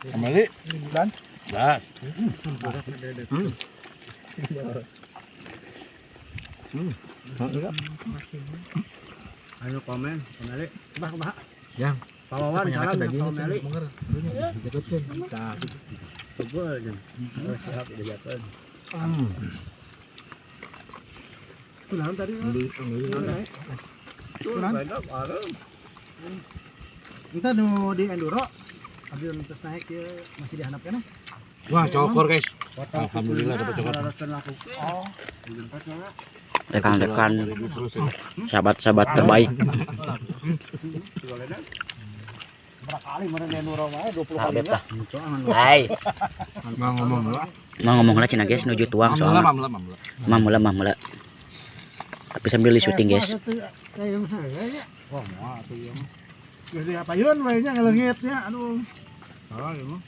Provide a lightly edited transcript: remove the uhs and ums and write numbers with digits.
Kembali. Dan Gas. Ayo komen, kembali. Bah, kumaha? Yang. Pak Wawan, salam ya Pak Meli. Nah, Tunggu aja. Oh, siap, dijakan. Kunaon tadi? Tuh, beda, bareng. Kita nu di enduro abdi nu terus naik ya, masih dihandap keneh. Wah, cokor, guys. Alhamdulillah dapat cokor. Oh. Rekan-rekan, Terus ya. sahabat-sahabat terbaik. Berapa kali meureun di enduro wae 20 kali Sahabat ya. lah. Hai. Mau ngomong lah. Mau ngomong lah cenah, guys, nuju tuang Mamula, soalnya. mamula, mamula. Mamula mamula. Tapi sambil di syuting, guys. Kayak saya ya. Wah, moal atuh ieu mah. Geus diapayun we nya ngaleungit nya aduh. Salah ya, mah.